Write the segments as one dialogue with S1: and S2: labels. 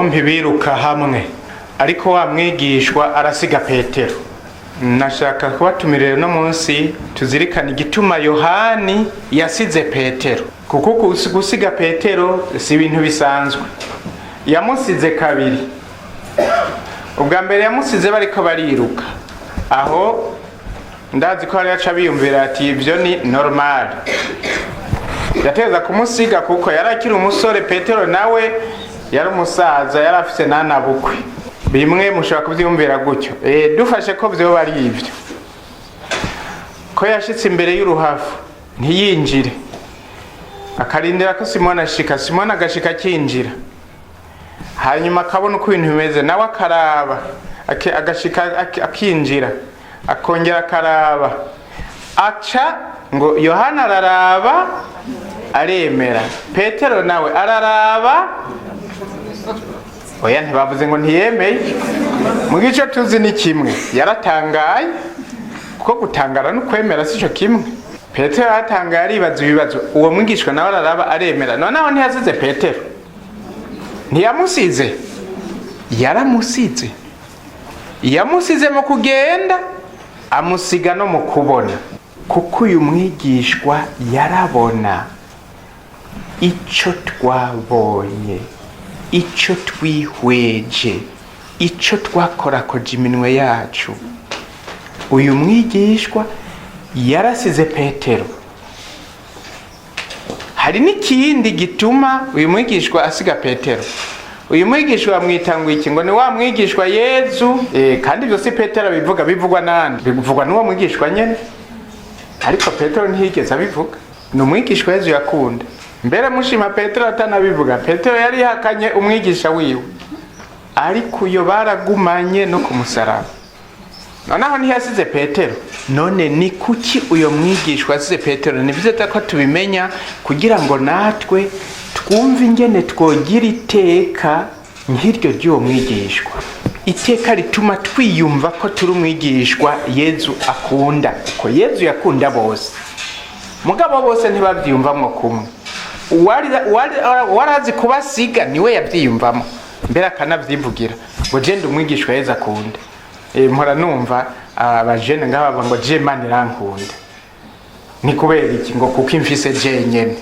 S1: Bombi biruka hamwe, ariko wa mwigishwa arasiga Petero. Nashaka kubatumirira uno munsi tuzirikane igituma Yohani yasize Petero, kuko gusiga Petero si ibintu bisanzwe. Yamusize kabiri. Ubwa mbere yamusize bariko bariruka, aho ndazi ko hari aca biyumvira ati ibyo ni normal, yateza kumusiga kuko yari akiri umusore. Petero nawe yari umusaza, yari afise nanabukwe. Bimwe mushobora kuvyiyumvira gutyo. Dufashe ko vyoba ari ivyo, ko yashitse imbere y'uruhafu ntiyinjire, akarindira ko Simoni ashika, Simoni agashika akinjira, hanyuma akabona uko ibintu bimeze, nawe akaraba, agashika akinjira, akongera akaraba, aca ngo Yohana araraba aremera, Petero nawe araraba. Oya, ntibavuze ngo ntiyemeye. Mu gice tuzi ni kimwe, yaratangaye, kuko gutangara no kwemera si cyo kimwe. Petero yaratangaye, aribaza ibibazo, uwo mwigishwa nawe araraba aremera. Noneho ntiyasize Petero, ntiyamusize, yaramusize. Yamusize mu kugenda, amusiga no mu kubona, kuko uyu mwigishwa yarabona icyo twabonye, icyo twihweje, icyo twakorakoje iminwe yacu. Uyu mwigishwa yarasize Petero. Hari n'ikindi gituma uyu mwigishwa asiga Petero. Uyu mwigishwa bamwita ngo iki? Ngo ni wa mwigishwa Yezu. Kandi ibyo si Petero abivuga, bivugwa nande? Bivugwa n'uwo mwigishwa nyene, ariko Petero ntiyigeze abivuga. Ni umwigishwa Yezu yakunda. Mbere mushima Petero atanabivuga. Petero yari yihakanye umwigisha wiwe, ariko uyo baragumanye no ku musaraba. Noneho ntiyasize Petero. None ni kuki uyo mwigishwa asize Petero? Ni byiza ko tubimenya kugira ngo natwe twumve ingene twogira iteka nk'iryo ry'uwo mwigishwa, iteka rituma twiyumva ko turi umwigishwa Yezu akunda, kuko Yezu yakunda bose, mugabo bose ntibabyiyumvamwo kumwe. Uwari azi kubasiga niwe yabyiyumvamo, mbere akanabyivugira ngo je ndi umwigishwa Yezu akunda. Mpora numva abajene ngaho bavuga ngo je Imana irankunda. Ni kubera iki? Ngo kuko imfise jenyene.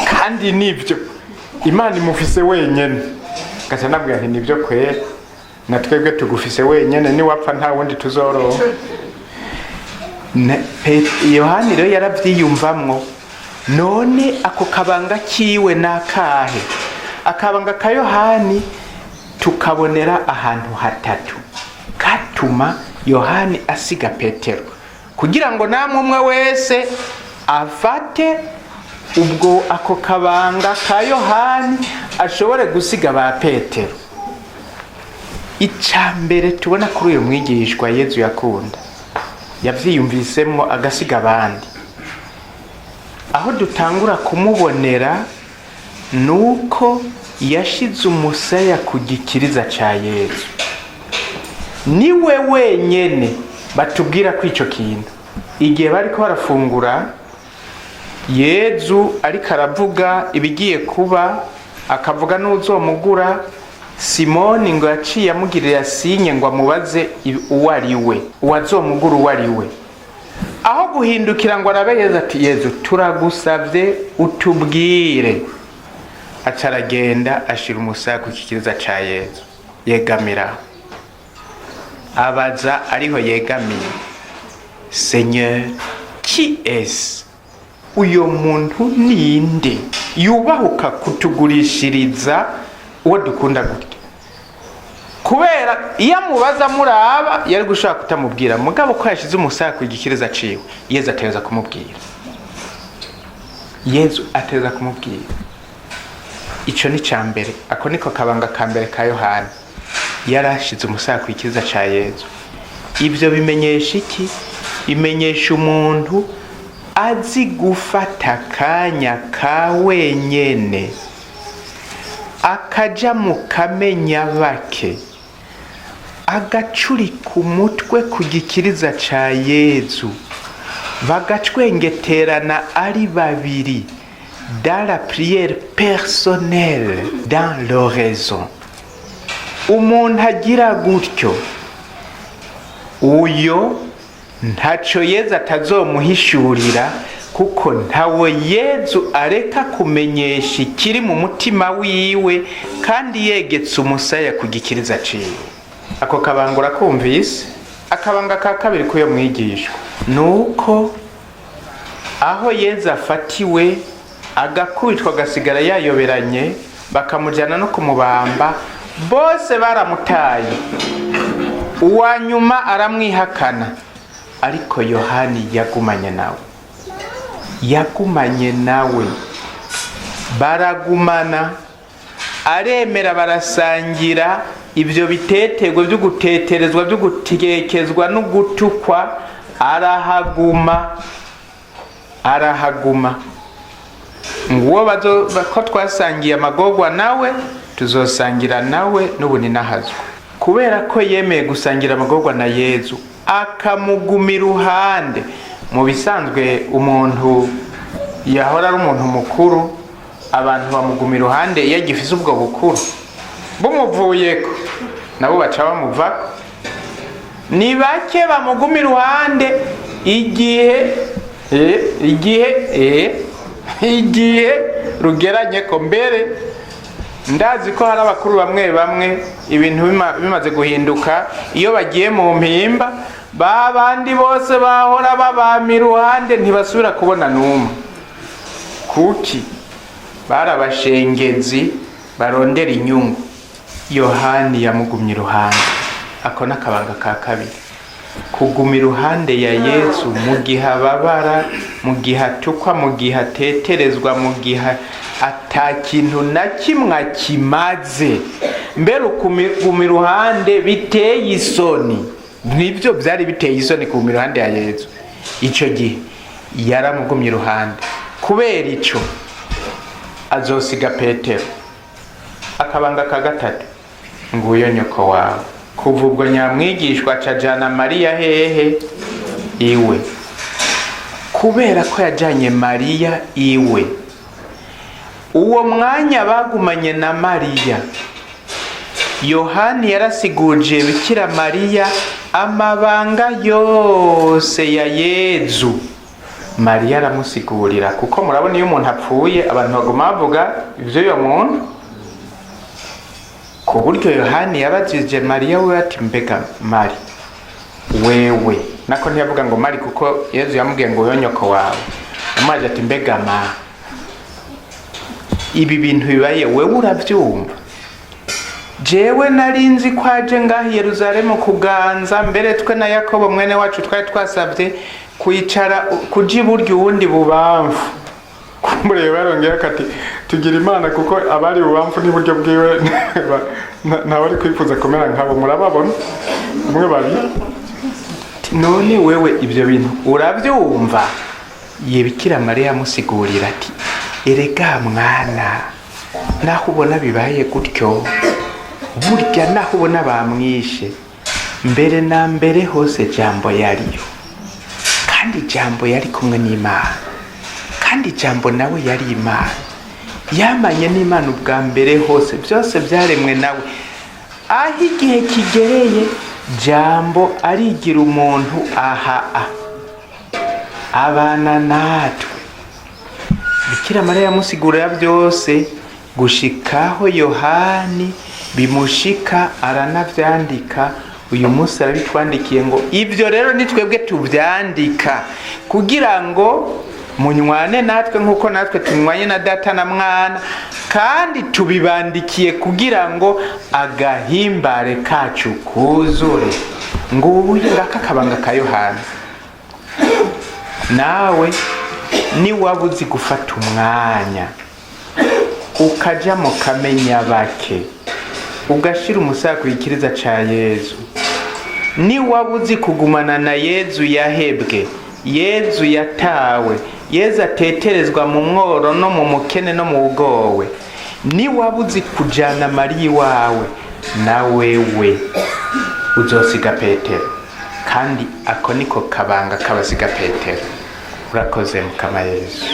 S1: Kandi nibyo, Imana imufise wenyene. Gaca nabwira nti nibyo kwera, na twebwe tugufise wenyene, niwapfa nta wundi tuzoronka. Yohani rero yaravyiyumvamwo. None ako kabanga kiwe nakahe? Akabanga ka Yohani tukabonera ahantu hatatu katuma Yohani asiga Petero, kugira ngo namwe umwe wese afate ubwo ako kabanga ka Yohani ashobore gusiga ba Petero. Icya mbere tubona kuri uyu mwigishwa Yezu yakunda, yavyiyumvisemwo agasiga abandi, aho dutangura kumubonera nuko yashize umusaya ku gikiriza ca Yezu. Niwe wenyene batubwira ko ico kintu, igihe bariko barafungura, Yezu ariko aravuga ibigiye kuba, akavuga n'uzomugura, Simoni ngo yaciye amugirira signe ngo amubaze uwo ari we, uwazomugura uwo ari we. Aho guhindukira ngo arabe Yezu ati: "Yezu, turagusabye utubwire", aca aragenda ashira umusaya ku gikiriza ca Yezu, yegamira, abaza ariho yegamiye: "Seigneur, qui est-ce?" Uyo muntu ninde yubahuka kutugurishiriza uwo dukunda gutya? Kubera iyo amubaza muraba, yari gushaka kutamubwira, mugabo ko yashize umusaya ku gikiriza ciwe, Yezu ateza kumubwira. Yezu ateza kumubwira. Ico ni ca mbere. Ako niko kabanga ka mbere ka Yohana: yarashize umusaya ku gikiriza ca Yezu. Ibyo bimenyesha iki? Bimenyesha umuntu azi gufata akanya ka wenyene, akaja mu kamenya bake, agacurika umutwe ku gikiriza ca Yezu, bagacwengeterana ari babiri. Dans la prière personnelle, dans l'oraison. Umuntu agira gutyo, uyo ntaco Yezu atazomuhishurira, kuko ntawe Yezu areka kumenyesha ikiri mu mutima wiwe kandi yegetse umusaya ku gikiriza ciwe. Ako kabanga urakumvise. Akabanga ka kabiri k'uyo mwigishwa ni uko aho Yezu afatiwe, agakubitwa, agasigara yayoberanye, bakamujyana no kumubamba, bose baramutaye, uwa nyuma aramwihakana, ariko Yohani yagumanye nawe, yagumanye nawe, baragumana, aremera, barasangira ibyo bitetegwa byo guteterezwa, byo gutekezwa no gutukwa, arahaguma, arahaguma. Nguwo bazo ko twasangiye amagorwa nawe, tuzosangira nawe n'ubuninahazwa. Kubera ko yemeye gusangira amagorwa na Yezu, akamuguma iruhande. Mu bisanzwe, umuntu yahora ari umuntu mukuru, abantu bamuguma iruhande iyo agifise ubwo bukuru. Bumuvuyeko, nabo baca bamuvako. Ni bake bamuguma iruhande igihe rugeranye ko. Mbere ndazi ko hari abakuru bamwe bamwe, ibintu bimaze guhinduka, iyo bagiye mu mpimba, ba bandi bose bahora babama iruhande ntibasubira kubona n'umwe. Kuki? Bari abashengezi barondera inyungu. Yohani yamugumye iruhande. Ako n'akabanga ka kabiri: kuguma iruhande ya Yesu mu gihe ababara, mu gihe atukwa, mu gihe ateterezwa, mu gihe ata kintu na kimwe akimaze. Mbere ukuguma iruhande biteye isoni, nibyo byari biteye isoni kuguma iruhande ya Yesu icyo gihe, yaramugumye iruhande. Kubera ico, azosiga Petero. Akabanga ka gatatu: nguyo nyoko wawe. Kuva ubwo nyamwigishwa acajana Mariya hehe? Iwe. Kubera ko yajanye Mariya iwe, uwo mwanya bagumanye na Mariya, Yohani yarasiguje Bikira Mariya amabanga yose ya Yezu. Mariya aramusigurira, kuko murabona iyo umuntu apfuye, abantu baguma bavuga ivy'uyo muntu, ku buryo Yohani yabajije Mariya we ati: "Mbega Mari wewe?" Nako ntiyavuga ngo Mari, kuko Yezu yamubwiye ngo uyo nyoko wawe. Yamubajije ati: "Mbega ma, ibi bintu bibaye, wewe uravyumva? Jewe nari nzi ko aje ngaha i Yeruzalemu kuganza. Mbere twe na Yakobo mwene wacu twari twasabye kwicara kuja iburyo, uwundi bubamfu." Kumbure barongera kati tugira Imana, kuko abari bubamfu n'iburyo bwiwe ntawe ari kwifuza kumera nkabo. Murababona umwe, babiri. None wewe ibyo bintu urabyumva?" Ye Bikira Mariya amusigurira ati: "Erega mwana, naho ubona bibaye gutyo, burya naho ubona bamwishe, mbere na mbere hose Jambo yariyo, kandi Jambo yari kumwe n'Imana, kandi Jambo nawe yari Imana. Yamanye n'Imana ubwa mbere hose, byose byaremwe nawe. Aho igihe kigereye, Jambo arigira umuntu, aha a abana natwe." Bikira Mariya yamusigurira byose gushikaho Yohani bimushika, aranavyandika. Uyu munsi arabitwandikiye ngo ibyo rero ni twebwe tuvyandika kugira ngo munywane natwe nk'uko natwe tunywanye na Data na Mwana, kandi tubibandikiye kugira ngo agahimbare kacu kuzure. Nguyu ngaka akabanga ka Yohana. Nawe niwaba uzi gufata umwanya ukaja mu kamenya bake, ugashira umusaya ku gikiriza ca Yezu, niwaba uzi kugumana na Yezu yahebwe, Yezu yatawe, Yezu ateterezwa mu mworo no mu mukene no mu bugowe, niwaba uzi kujana Mariya iwawe, na wewe uzosiga Petero. Kandi ako niko kabanga k'abasiga Petero. Urakoze, Mukama Yezu.